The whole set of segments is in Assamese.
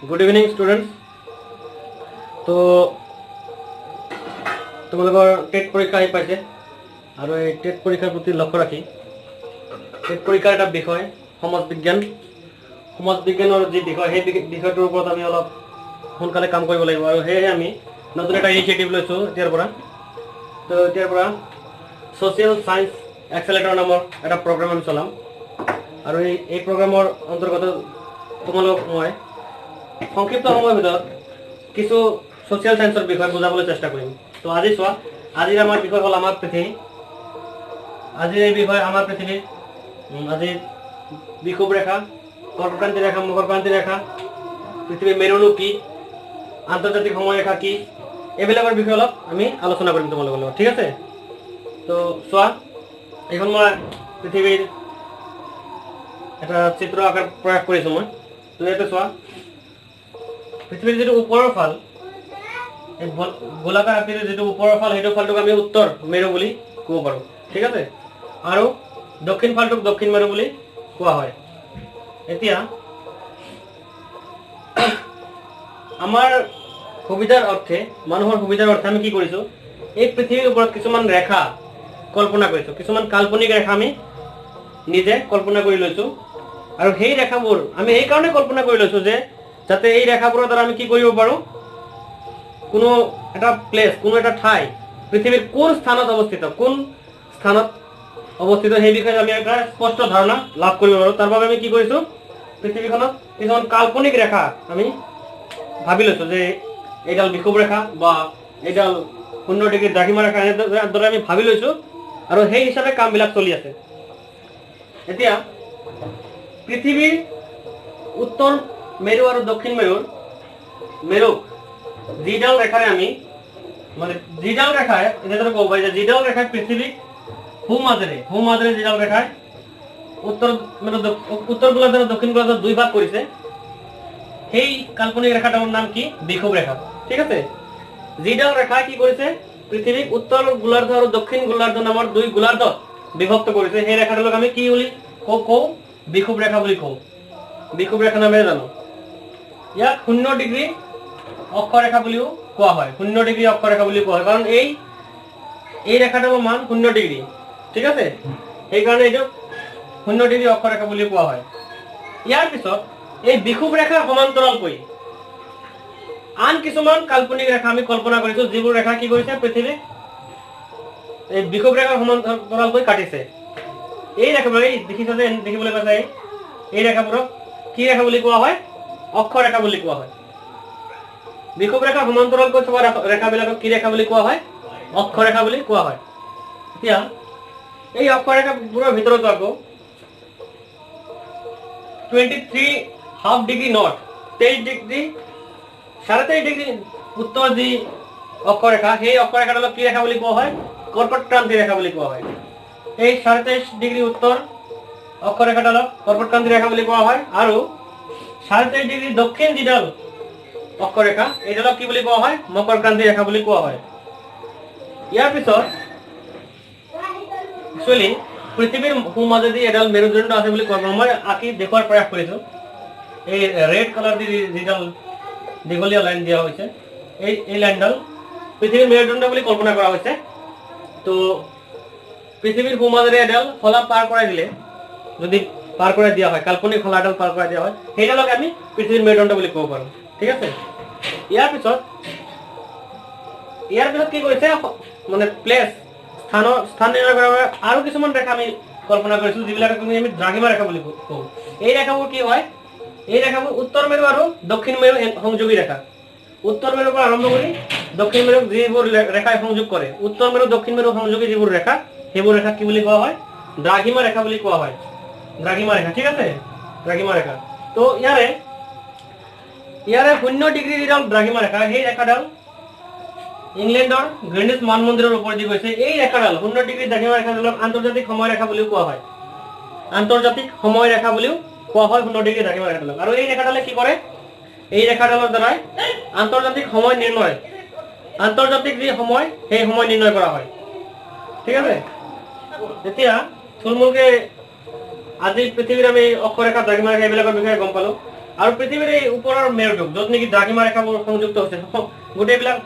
Good evening, students. তো তোমালোকৰ টেট পৰীক্ষা আহি পাইছে আৰু এই টেট পৰীক্ষাৰ প্ৰতি লক্ষ্য ৰাখি টেট পৰীক্ষাৰ এটা বিষয় সমাজ বিজ্ঞান, সমাজ বিজ্ঞানৰ যি বিষয়, সেই বিষয়টোৰ ওপৰত আমি অলপ সোনকালে কাম কৰিব লাগিব। আৰু সেয়েহে আমি নতুন এটা ইনিচিয়েটিভ লৈছোঁ এতিয়াৰ পৰা। তো এতিয়াৰ পৰা ছ'চিয়েল ছায়েন্স এক্সেলেটৰ নামৰ এটা প্ৰগ্ৰাম আমি চলাম আৰু এই প্ৰগ্ৰামৰ অন্তৰ্গত তোমালোকক মই সংক্ষিপ্ত সময়ৰ ভিতৰত কিছু ছ'চিয়েল ছায়েন্সৰ বিষয়ে বুজাবলৈ চেষ্টা কৰিম। তো আজি চোৱা, আজিৰ আমাৰ বিষয় হ'ল আমাৰ পৃথিৱী। আজিৰ এই বিষয় আমাৰ পৃথিৱীৰ আজি বিষুৱ ৰেখা, কৰ্কটক্ৰান্তি ৰেখা, মকৰক্ৰান্তি ৰেখা, পৃথিৱীৰ মেৰুনো কি, আন্তৰ্জাতিক সময়ৰেখা কি, এইবিলাকৰ বিষয়ে অলপ আমি আলোচনা কৰিম তোমালোকৰ লগত, ঠিক আছে? তো চোৱা, এইখন মই পৃথিৱীৰ এটা চিত্ৰ আঁকাৰ প্ৰয়াস কৰিছোঁ মই। তো ইয়াতে চোৱা, পৃথিৱীৰ যিটো ওপৰৰ ফাল, এই গোলাকাৰ আকৃতিৰ যিটো ওপৰৰ ফাল, সেইটো ফালটোক আমি উত্তৰ মেৰু বুলি ক'ব পাৰোঁ, ঠিক আছে? আৰু দক্ষিণ ফালটোক দক্ষিণ মেৰু বুলি কোৱা হয়। এতিয়া আমাৰ সুবিধাৰ অৰ্থে, মানুহৰ সুবিধাৰ অৰ্থে আমি কি কৰিছোঁ, এই পৃথিৱীৰ ওপৰত কিছুমান ৰেখা কল্পনা কৰিছোঁ, কিছুমান কাল্পনিক ৰেখা আমি নিজে কল্পনা কৰি লৈছোঁ। আৰু সেই ৰেখাবোৰ আমি এইকাৰণে কল্পনা কৰি লৈছোঁ যে যাতে এই ৰেখাবোৰৰ দ্বাৰা আমি কি কৰিব পাৰোঁ, কোনো এটা প্লেচ, কোনো এটা ঠাই পৃথিৱীৰ কোন স্থানত অৱস্থিত, কোন স্থানত অৱস্থিত সেই বিষয়ে আমি এটা স্পষ্ট ধাৰণা লাভ কৰিব পাৰোঁ। তাৰ বাবে আমি কি কৰিছোঁ, পৃথিৱীখনত কিছুমান কাল্পনিক ৰেখা আমি ভাবি লৈছোঁ যে এইডাল বিষুৱ ৰেখা বা এইডাল 0 ডিগ্ৰী দ্ৰাঘিমা ৰেখা, এনেদৰে আমি ভাবি লৈছোঁ আৰু সেই হিচাপে কামবিলাক চলি আছে। এতিয়া পৃথিৱীৰ উত্তৰ মেৰু আৰু দক্ষিণ মেৰুৰ মেৰুক যিডাল ৰেখাৰে আমি, মানে যিডাল ৰেখাই, এনেদৰে ক'ব পাৰি যে যিডাল ৰেখাই পৃথিৱীক সোঁ মাজেৰে যিডাল ৰেখাই উত্তৰ মেৰু, উত্তৰ গোলাৰ্ধ আৰু দক্ষিণ গোলাৰ্ধ দুই ভাগ কৰিছে, সেই কাল্পনিক ৰেখাটোৰ নাম কি? বিষুৱ ৰেখা, ঠিক আছে? যিডাল ৰেখাই কি কৰিছে, পৃথিৱীক উত্তৰ গোলাৰ্ধ আৰু দক্ষিণ গোলাৰ্ধ নামৰ দুই গোলাৰ্ধত বিভক্ত কৰিছে, সেই ৰেখাডালক আমি কি বুলি কওঁ? বিষুৱ ৰেখা বুলি কওঁ, বিষুৱ ৰেখা নামেৰে জানো। ইয়াক 0 ডিগ্ৰী অক্ষৰেখা বুলিও কোৱা হয়, 0 ডিগ্ৰী অক্ষৰেখা বুলিও কোৱা হয়, কাৰণ এই ৰেখাডালৰ মান 0 ডিগ্ৰী, ঠিক আছে? সেইকাৰণে এইটোক 0 ডিগ্ৰী অক্ষৰেখা বুলিও কোৱা হয়। ইয়াৰ পিছত এই বিষুৱ ৰেখাৰ সমান্তৰালকৈ আন কিছুমান কাল্পনিক ৰেখা আমি কল্পনা কৰিছো, যিবোৰ ৰেখা কি কৰিছে, পৃথিৱীক এই বিষুৱ ৰেখাৰ সমান্তৰালকৈ কাটিছে। এই ৰেখাবোৰ, এই দেখিছা যে, দেখিবলৈ পাইছা, এই ৰেখাবোৰক কি ৰেখা বুলি কোৱা হয়? অক্ষৰেখা বুলি কোৱা হয়। বিষুৱ ৰেখাৰ সমান্তৰালকৈ থকা ৰেখাবিলাকক কি ৰেখা বুলি কোৱা হয়? অক্ষৰেখা বুলি কোৱা হয়। এতিয়া এই অক্ষৰেখাবোৰৰ ভিতৰতো আকৌ 23.5 ডিগ্ৰী নৰ্থ, 23 ডিগ্ৰী, 23.5 ডিগ্ৰী উত্তৰ যি অক্ষৰেখা, সেই অক্ষৰেখাডালক কি ৰেখা বুলি কোৱা হয়? কৰ্কটক্ৰান্তি ৰেখা বুলি কোৱা হয়। এই 23.5 ডিগ্ৰী উত্তৰ অক্ষৰেখাডালক কৰ্কটক্ৰান্তি ৰেখা বুলি কোৱা হয়। আৰু 23.5 ডিগ্ৰী দক্ষিণ যিডাল অক্ষৰেখা, এইডালক কি বুলি কোৱা হয়? মকৰক্ৰান্তি ৰেখা বুলি কোৱা হয়। ইয়াৰ পিছত একচুৱেলি পৃথিৱীৰ সোঁমাজেদি এডাল মেৰুদণ্ড আছে বুলি কোৱা হয়। মই আঁকি দেখুৱাৰ প্ৰয়াস কৰিছো। এই ৰেড কালাৰ দি যিডাল দীঘলীয়া লাইন দিয়া হৈছে, এই লাইনডাল পৃথিৱীৰ মেৰুদণ্ড বুলি কল্পনা কৰা হৈছে। তো পৃথিৱীৰ সোঁমাজেৰে এডাল শলা পাৰ কৰাই দিলে, যদি পাৰ কৰাই দিয়া হয়, কাল্পনিক শলা এডাল পাৰ কৰাই দিয়া হয়, সেইডালক আমি পৃথিৱীৰ মেৰুদণ্ড বুলি ক'ব পাৰোঁ, ঠিক আছে? ইয়াৰ পিছত কি কৰিছে, মানে প্লেচ, স্থানৰ স্থান নিৰ্ণয় কৰাৰ বাবে আৰু কিছুমান ৰেখা আমি কল্পনা কৰিছো, যিবিলাক আমি দ্ৰাঘিমা ৰেখা বুলি কওঁ। এই ৰেখাবোৰ কি হয়? এই ৰেখাবোৰ উত্তৰ মেৰু আৰু দক্ষিণ মেৰু সংযোগী ৰেখা। উত্তৰ মেৰুৰ পৰা আৰম্ভ কৰি দক্ষিণ মেৰুক যিবোৰ ৰেখাই সংযোগ কৰে, উত্তৰ মেৰু দক্ষিণ মেৰু সংযোগী যিবোৰ ৰেখা, সেইবোৰ ৰেখা কি বুলি কোৱা হয়? দ্ৰাঘিমা ৰেখা বুলি কোৱা হয়। দ্ৰাঘিমা ৰেখা, ঠিক আছে? দ্ৰাঘিমা ৰেখা। তো ইয়াৰে 0 ডিগ্ৰী যিডাল দ্ৰাঘিমা ৰেখা, সেই ৰেখাডাল ইংলেণ্ডৰ গ্ৰীনিচ মান মন্দিৰৰ ওপৰেদি গৈছে। এই ৰেখাডাল 0 ডিগ্ৰী দ্ৰাঘিমা ৰেখাডালক আন্তৰ্জাতিক সময় ৰেখা বুলিও কোৱা হয়। আন্তৰ্জাতিক সময় ৰেখা বুলিও কোৱা হয় 0 ডিগ্ৰী দ্ৰাঘিমা ৰেখাডালক। আৰু এই ৰেখাডালে কি কৰে? এই ৰেখাডালৰ দ্বাৰাই আন্তৰ্জাতিক সময় নিৰ্ণয়, আন্তৰ্জাতিক যি সময়, সেই সময় নিৰ্ণয় কৰা হয়, ঠিক আছে? এতিয়া থুলমূলকে আজি পৃথিৱীৰ আমি অক্ষৰেখা, দ্ৰাঘিমা ৰেখা এইবিলাকৰ বিষয়ে গম পালো। আৰু পৃথিৱীৰ এই ওপৰৰ মেৰুটোক, য'ত নেকি দ্ৰাঘিমা ৰেখাবোৰ সংযুক্ত হৈছে, গোটেইবিলাক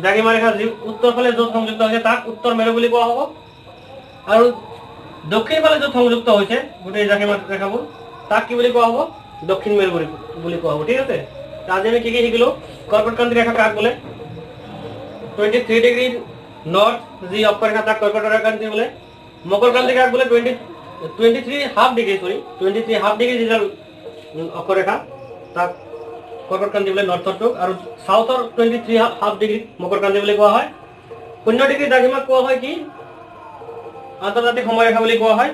দ্ৰাঘিমা ৰেখা যি উত্তৰ ফালে য'ত সংযুক্ত হৈছে তাক উত্তৰ মেৰু বুলি কোৱা হ'ব। আৰু দক্ষিণ ফালে য'ত সংযুক্ত হৈছে গোটেই দ্ৰাঘিমা ৰেখাবোৰ, তাক কি বুলি কোৱা হ'ব? দক্ষিণ মেৰু বুলি কোৱা হ'ব। ঠিক আছে, আজি আমি কি কি শিকিলো? কৰ্কটক্ৰান্তি ৰেখা কাক বোলে? 23 ডিগ্ৰী নৰ্থ যি অক্ষৰেখা, তাক কৰ্কটক্ৰান্তি বোলে। মকৰ ক্ৰান্তি কাক বোলে? 23 half degree, sorry, 23 half degree যিডাল অক্ষৰেখা তাক কৰ্কটক্ৰান্তি বোলে নৰ্থৰটোক, আৰু চাউথৰ 23 হাফ ডিগ্ৰী মকৰ ক্ৰান্তি বুলি কোৱা হয়। 0 ডিগ্ৰী দ্ৰাঘিমাক কোৱা হয় কি? আন্তৰ্জাতিক সময়ৰেখা বুলি কোৱা হয়।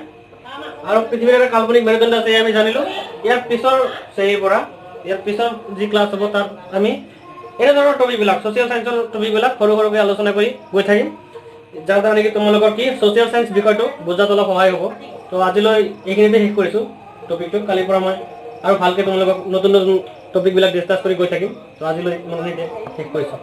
আৰু পৃথিৱীৰ এটা কাল্পনিক মেৰুদণ্ড আছে, আমি জানিলো। ইয়াৰ পিছৰ শ্ৰেণীৰ পৰা, ইয়াৰ পিছৰ যি ক্লাছ হ'ব, তাত আমি এনেধৰণৰ টপিকবিলাক, ছ'চিয়েল চায়েন্সৰ টপিকবিলাক সৰু সৰুকৈ আলোচনা কৰি গৈ থাকিম, যাৰ দ্বাৰা নেকি তোমালোকৰ কি ছ'চিয়েল চায়েন্স বিষয়টো বুজাত অলপ সহায় হ'ব। তো আজিলৈ এইখিনিতে শেষ কৰিছোঁ টপিকটো। কালিৰ পৰা মই আৰু ভালকৈ তোমালোকক নতুন নতুন টপিকবিলাক ডিছকাছ কৰি গৈ থাকিম। তো আজিলৈ ইমানখিনিতে শেষ কৰিছোঁ।